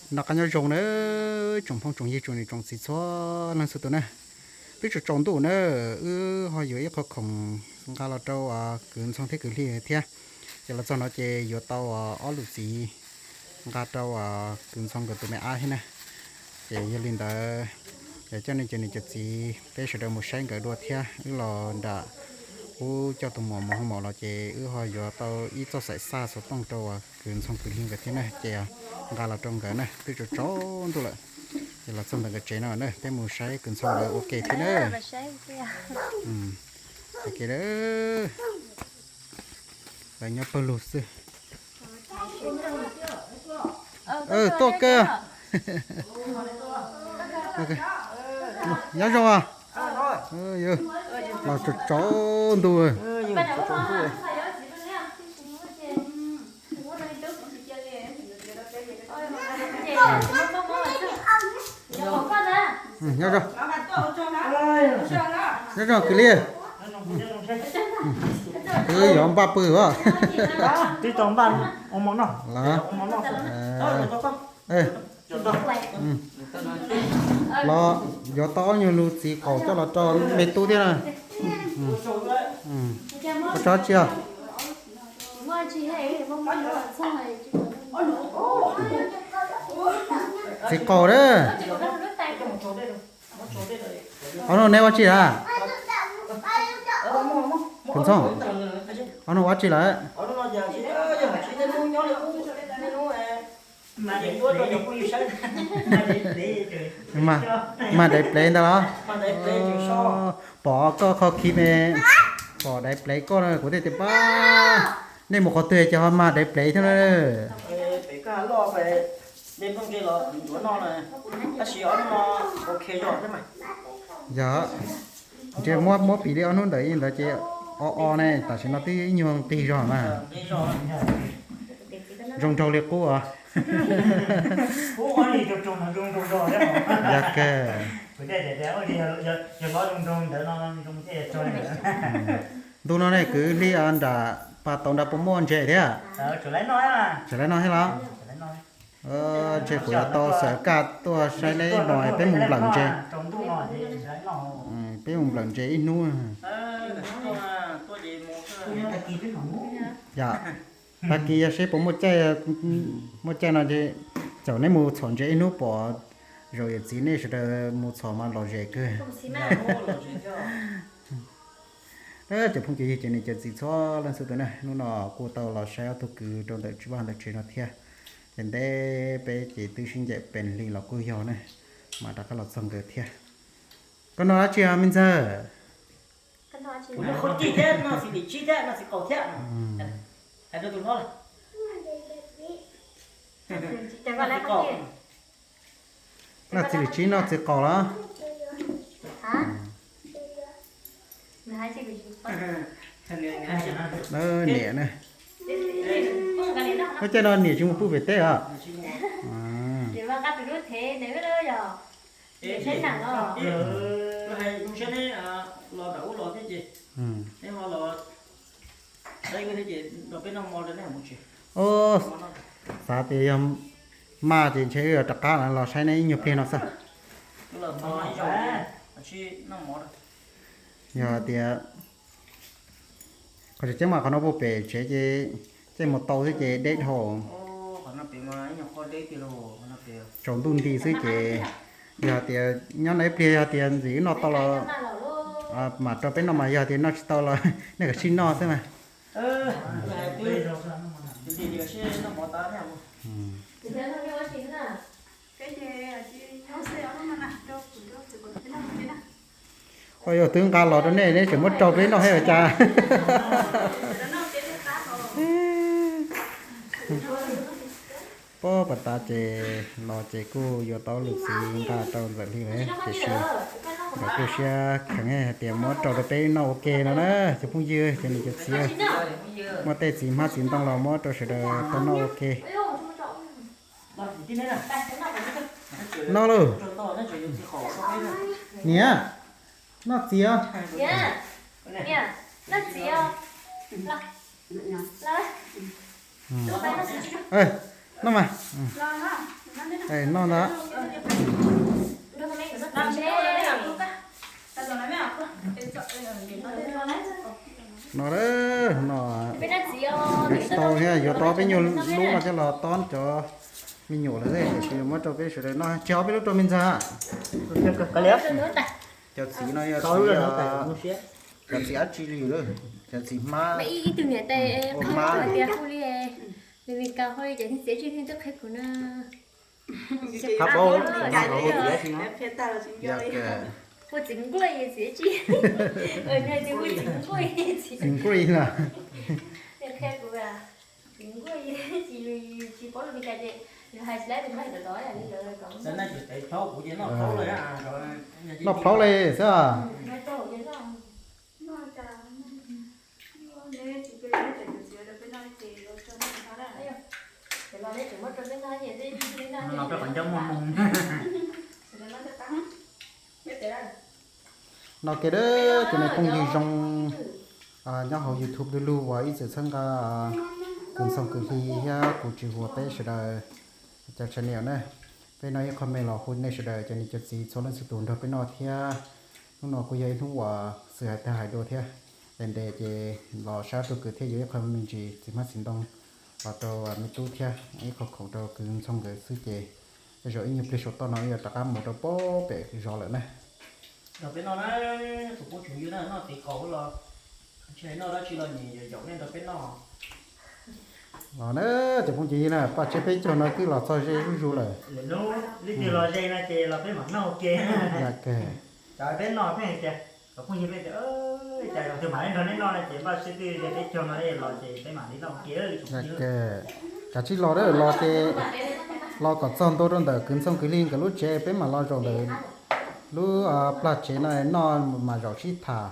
Noj qab nyob zoo na, tsoom phooj tsoom ywg tsoom niam tsoom txiv txhua leej txhua tus na. Twb tsaus tsaus ntuj na, wb ho yuav ib qho khoom nqa los rau kwv Ntxhoo thiab kwv Hli thiab. Ces los txog no ces yuav tau ob lub txiv nqa rau kwv Ntxhoo nkawd tus me ab thiab na. Ces yog li ntawd, coj nej cov niam cov txiv peb sawv daws mus saib nkawd dua thiab. Wb los nram ub coj tus muam mus hoo maum los ces wb ho yuav tau ib txoj xaim xaj xov tooj rau kwv Ntxhoo kwv Hli nkawd thiab na, ces nqa los rau nkawd na, twb tsaus tsaus ntuj lawm. Ces los txog ntawm nkawd tsev no na, peb mus saib kwv Ntxhoo nkawd ua ke thiab na. Lawv nyob pawg lug xwb. Tuaj kawg. Nyob zoo os. Los tsaus tsaus ntuj. Nyob zoo, nyob zoo kwv Hli. Kwv yuav npaj pw os. Los yuav tau ob nyuag lub txiv qaum coj los rau me tub thiab na. Ua tso tsi os. Txiv qaum na. Ob hnub neb ua tsi lawm? Kwv Ntxhoo, ob hnub ua tsi lawm? Mag daiv plev ntag los? Pom koj qhov khi me, pom daiv plev koj no kuv thiaj tias pab, nej mus qhov twg ces ho mag daiv plev thiab na. Yog, ntshe muab muab piv li ob hnub ntawd ib ntawd ces o o ne, tam sim no twb ib nyuag nqig zog mas. Zoo nraug li qub os. Yog kawg. Ntu no ne kwv Hli, nram pas tauv nrad puas muaj ntses thiab? Tseem laib noj thiab los? Ntshe kuv yuav tau xav kaj tuaj saib neb ib hmo, peb mus nplawm ntses. Peb mus nplawm ntses ib hnub. Yog, tag kis yog seb puas muaj caij, muaj caij no ces caum neb mus txhom ntses ib hnub pom, zaum yawm txiv nej sawv daws mus txhom mas lom zem kawg. Cov phooj cov ywg cov niam cov txiv txhua leej txhua tus na, hnub no kuj tau los saib ob tug kwv rau ntawm tsis vaj ntawm tsev no thiab. Ces ntev peb ces twb sib ncaim pes hli los kuj yog ne, mas rov qab los txog nkawd thiab. Koj noj dab tsi os me ntxawg? Noj txiv lwm tsib noj txiv qaub los? Niam na. Ua cas no niam tsis mus pw pem teb os? Xav tias yog maj ces ntshe wb yuav rov qab los saib neb ib nyuag pliag no xwb. Yog tias qhov tseem ceeb mas qhov no puag pem tsev ces caij mus tau xwb ces deb dhau. Tsaus ntuj nti xwb ces yog tias nyob no ib pliag yog tias ntxim wb noj tau los mam rau peb noj mas yog tias noj tsis tau los nej kam sib noj xwb mas. Ua yog twb nqa los rau nej, neb tseem muab rau peb noj thiab ua cas? Pob pas tas ces los ces kuj yuav tau lub txiv nqa rau Ntxawm Hli lawm tiam sis nkawd kuj siab kheev hais tias muab rau rau peb noj ua ke no na cov phooj ywg cov niam cov txiv. Muaj tej txiv hmab txiv ntoo los muab rau sawv daws tau noj ua ke. Noj lauj. Niam, noj txiv os. Noj mas. Es noj ntag. No, no, yuav tsis tau thiab, yuav tau peb nyuag lub no coj los tob cov me nyuam lawm, tiam sis muab rau peb sawv daws noj, tsis ob peb lub rau me ntxhais. Cov txiv no yog txiv, cov txiv dab tsi li lawm, cov txiv hmab, ib tug niam tais ua hmab tias hu li, nws li ka hu li ces txiv dab tsi twb qhia kuv na. Qhab paub, hu txiv nquaj, txiv dab tsi, hu txiv nquaj, txiv nquaj na. Qhia kuv txiv nquaj, tsis paub lus Meskas ces yus hais tsis laib tus nqaij rov rov li lawv kom noj plaub li xwb. No peb qhov ncauj muaj moo. No kev dab, cov me phooj ywg zoo nyob hauv YouTube du lug uas ib txwm txhawb nqa Kws Ntxhoo Kws Hli thiab kuv Tswv Huas peb sawv daws cov channel na. Peb no ib qho me los hu nej sawv daws cov niam cov txiv txhua leej txhua tus nrog peb noj thiab. Hnub no kuj yog ib hnub uas xwm hais tag hais dua thiab. Ntev ntev ces los saib tug kws thiaj yuav ib qho me ntsis txiv hmab txiv ntoo los rau me tub thiab ib qho khoom rau Kws Ntxhoo nkawd xwb ces tej zaum ib nyuag pliag saum toj no wb yuav rov qab mus rau pem zos lawm na. Nrog peb noj na, tus phooj ywg na, noj tiv qaub los ntshe noj dab tsi los nyiam yaum nej nrog peb noj. Los na, cov phooj ywg na, paj tseb peb caug no twb los txog ze zuj zus lawm. Lwm hnub leej twg los ze no ces los peb mam noj ua ke. Cov peb noj peb hais tias, cov phooj ywg peb tias, cas tus mam li nrog nej noj no ces paj tseb twb ze peb caug no los ces peb mam li noj ua ke. Kav tsij los, los ces los kom txog ntua rau ntawm Kws Ntxhoo Kws Hli nkawd lub tsev peb mam los zaum ntawm lub plag tsev no noj mam zaum sib tham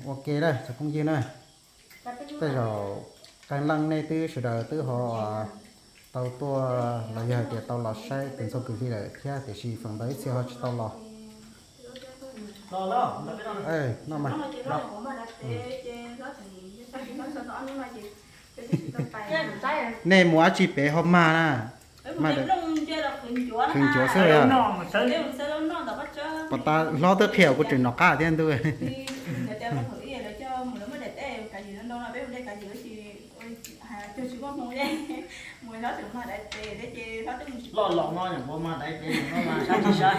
ua ke na cov phooj ywg na. Tej zaum qee leej nej twb sawv daws twb ho tau tuaj los yog hais tias tau los saib Kws Ntxhoo Kws Hli lawm thiab tiam sis feem ntau ib txhia ho tsis tau los. Nej mus dab tsi pem ho mag na? Qhwv ncuav xwb. Pom tas hlob twb qhia kuv tseem nov qab thiab ntuj. Loj los no yog ua mag dai ces no mas sab tsis sab.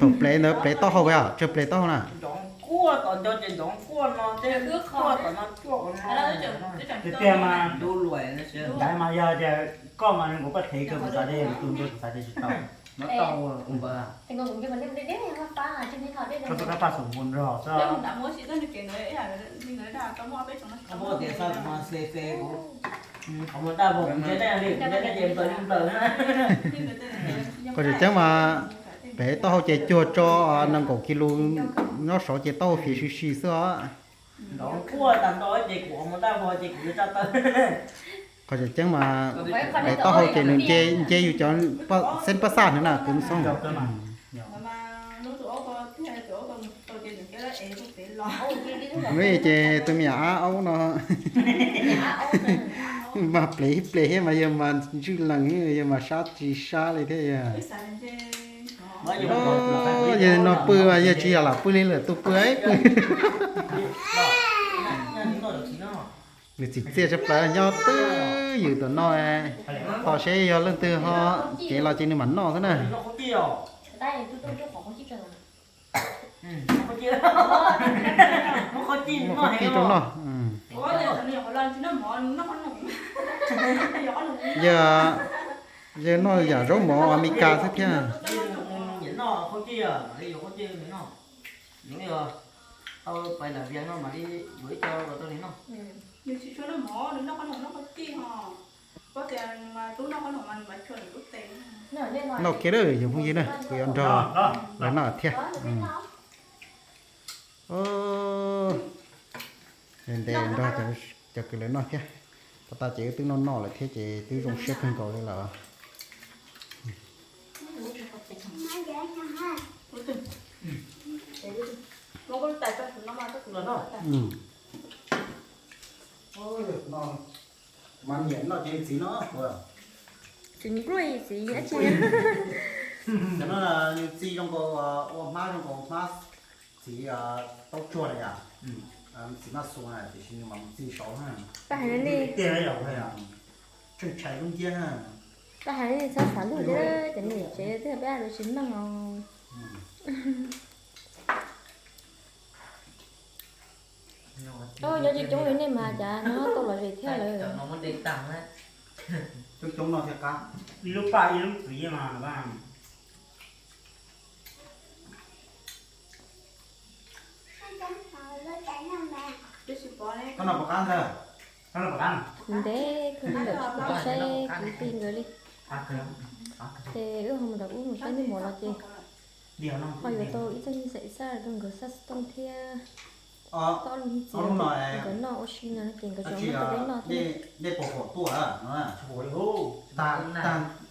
Thaum plev ntawd plev taub hau, tsawg plev taub hau na? Ncov nkuaj tom nco ces ncov nkuaj no, tej nkuaj tom no cuaj. Tiag tiag mas, dai mas yog tias koj mas nws nkaus paj thev kawg puas tas dej, tus ntuj puas tas dej tsis tau. No tau ua npawg. Koj twb qab paj xum npua nrog xwb. Qhov mus daj vog kuv ntsia nej li, kuv ntsia nej ces nplaws li nplaws na. Qhov tseem ceeb mas plev taub hau ces cuag tso nees nkaum kis lus nyob saud ces taub hau fiav si si xwb os. Ncov nkuaj tag nto ces kuv qhov mus daj vog ces kuv yuav tsa taw. Qhov tseem ceeb mas plev taub hau ces nws nce yus cov xeeb pab xaj ntawd na Kws Ntxhoo. Nws ces tus me nyuam ab aub no mas plev plev thiab mas yawg mas ntswj lees, yawg mas sab tsis sab li thiab yawg. Yawg no pw mas yawg tsis yog lam pw li lawm, tus pw pw. Nws txim txiaj tshaj plaws nyob twj ywm tom no, tos seb yog leej twg ho cev los ces nws mam noj xwb na. Muaj qhov cij rau noj. Yawg, yawg noj yam zaub mov Amelikas xwb thiab. Noj kiag lawm yog phooj ywg na, kuv yuav nrog lawv noj thiab. Ntev nrog cov kwv lawv noj thiab. Pov tas ces wb twb noj noj lawm thiab ces twb zoo siab kawg nkaus li lawm. Mas nyiam noj ces txiv noj puas? Npluaj txiv dab tsi? Cov no nws txi zoo nkaus ua hmab, zoo nkaus hmab txiv taub tsuag na yom. Txiv maj xua na, tiam sis nws mam mus txi saud na. Paj hais li tiag yom, tseem tshais lub nciab na. Paj hais li txhob xav luag thiab, cov niam tsev twb peb lawv tsis meej os. Nyob coob coob li nej mas cas nyob tau lom zem thiab lawm. Coob coob no thiaj qab. Ib lub paj ib lub txiv mas. Koj no puas qab ntag? Ntev kawg li lawm tsis pom saib kwv tij nkawd li. Ces wb ho mus nram ub mus saib neb mos los ces ho yuav tau ib txoj nyiaj xaim xaj rau nkawd xaj xov tooj thiab. Tau ob lub nyiaj txiv rau nkawd noj ua si no ces nkawd tseem muab rau peb noj thiab. Nej puas huam tuaj?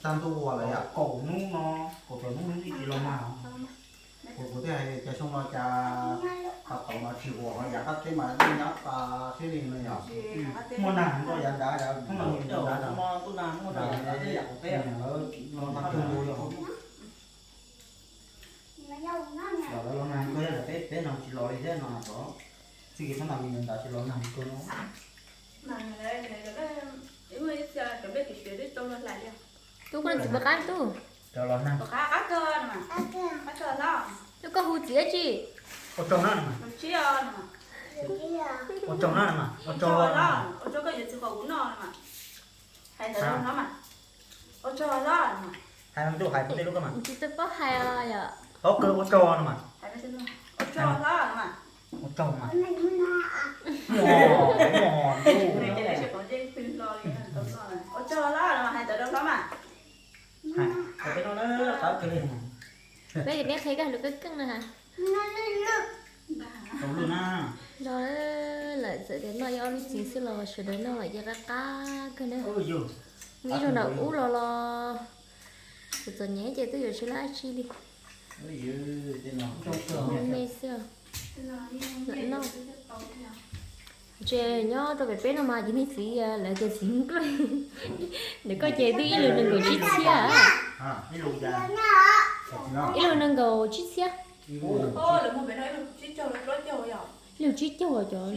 Tag ntuj ua lawm yom, kaum hnub no, kaum tawm hnub ib tsis los nag. Kuv, kuv thiaj hais tias xyoo no cas tas tauv no tsis huam, yav qab teb mas yeej nyab tas siab li no yom. Muaj nag nroj yav nrad, yav nrad, lawv los nag cuag nkaus li. Los lawv los nag kawg, peb, peb no tsis los li thiab no. Txij kiag thab ntas me nyuam ntawd tsis los nag kawg no. Tub, koj txiv puas qab tub? Cov los nag. Tub, koj hu txiv dab tsi? Ua tsaug na. Ua tsaug na, ua tsaug. Hais ntawd hlob mas. Ua tsaug hlob. Hais ntawd hais puas tej lub koj mas. Tsis tau paub hais os yom. Tau kawg ua tsaug no mas. Ua tsaug hlob no mas. Ua tsaug mas. Ua tsaug hlob no mas, hais ntawd rau hlob mas. Peb qhia koj lus keej keej na. Los lawm txawm tias noj ib ob lub txiv xwb los sawv daws noj los ces qab qab kawg na. Ib zaug nram ub los los txom txom nyem ces twb yuav tsis lab dab tsi li. Me xwb. Noj. Ces nyob rau pem peb no mas ces nej txiv lawv tias txiv npluaj. Ntawm koj ces twb ib lus nees nkaum tsib txhiab. Ib lus nees nkaum tsib txhiab. Ib lus tsib caug cov.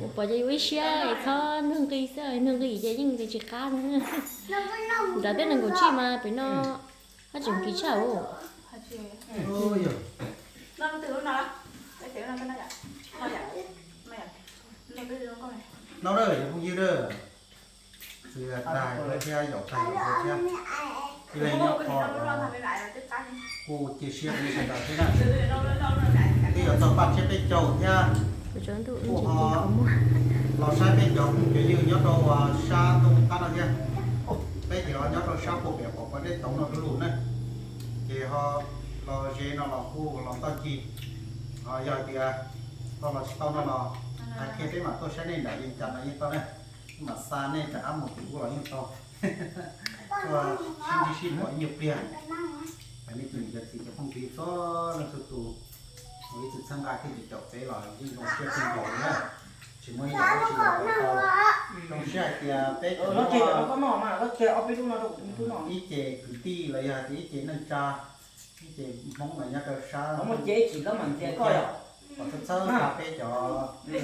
Ua pom ces ua ib siab txhob nug nqi xwb, nug nqi ces yeej tsis qab na. Nrad twb nees nkaum tsib mas pem no haj tseem kim tshaj. No na cov phooj ywg na, txwv tag thiab yaum tag thiab, ib leeg nyob qhov kuj cia siab rau nej sawv daws thiab na. Twb yuav txog paj tsiab peb caug thiab, kuj ho los saib peb cov phooj cov ywg nyob rau sab toj qab no thiab. Peb ces ho nyob rau sab puag pem qhov dej toov no lub lug na, ces ho los ze no los kuj los tau cig. Yog hais tias tau los tsis tau no los hais qhia peb mam tuaj saib nej nram yeej cas no yeej tau na. Peb mam xa nej rov qab mus tim ub los yeej tau. Tuaj sib ntsib sib pom ib nyuag pliag. Nej cov niam cov txiv cov phooj ywg txhua leej txhua tus, ib txwm txhawb nqa thiab caum peb los yeej zoo siab kawg nkaus li na. Tsis muaj ib yam dab tsi los tau. Zoo siab hais tias peb cov ib ce kwv tij los yog hais tias ib ce neej tsa, ib ce Hmoob los nyob rau sab, pom txhawb txhawb nqa peb cov kwv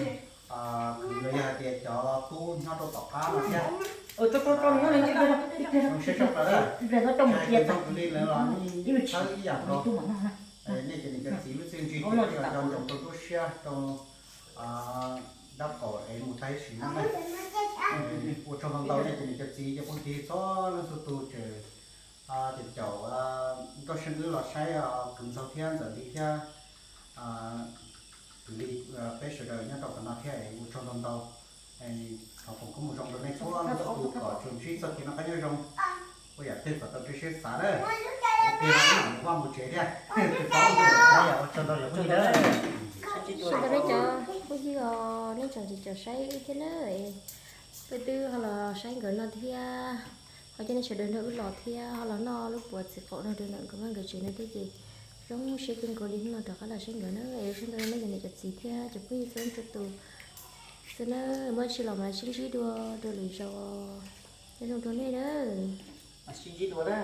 los yog hais tias cov tub nyob rau tom qab no thiab. Zoo siab tshaj plaws na. Txog kwv li lawv los yeej txhawb ib yam nkaus. Nej cov niam cov txiv lub txiaj ntsig ces yeej yog cov ncoom rau tub siab rau dab qaum es mus tag ib sim neej na. Ua tsaug ntau ntau nej cov niam cov txiv cov phooj ywg txhua leej txhua tus, tseem caum Nkauj Seej wb los saib kwv Ntxaug thiab Ntxawm Lis thiab kwv Lis, peb sawv daws nyob rau qhov no thiab es ua tsaug ntau ntau. Thov foom koob hmoov zoo rau nej txhua leej txhua tus kom tsuas ntsib txoj kev noj qab nyob zoo, ua yam twg kom tau siab xav na. Ua tsaug ntau cov phooj ywg os, nej tseem tsis tau saib wb thiab na. Peb twb ho los saib nkawd no thiab, ho coj nej sawv daws nrog wb los thiab ho los noj lub puav txiv qaum no rau ntawm nkawd vaj nkawd tsev no thiab ces Zoo siab kawg nkaus li hnub no rov qab los saib nkawd na, es sawv ntxov nej cov niam cov txiv thiab cov phooj ywg txhua leej txhua tus xwb na, muaj tsi los mas sib ntsib dua rau lwm zaus. Nyob zoo rau nej na. Sib ntsib dua na.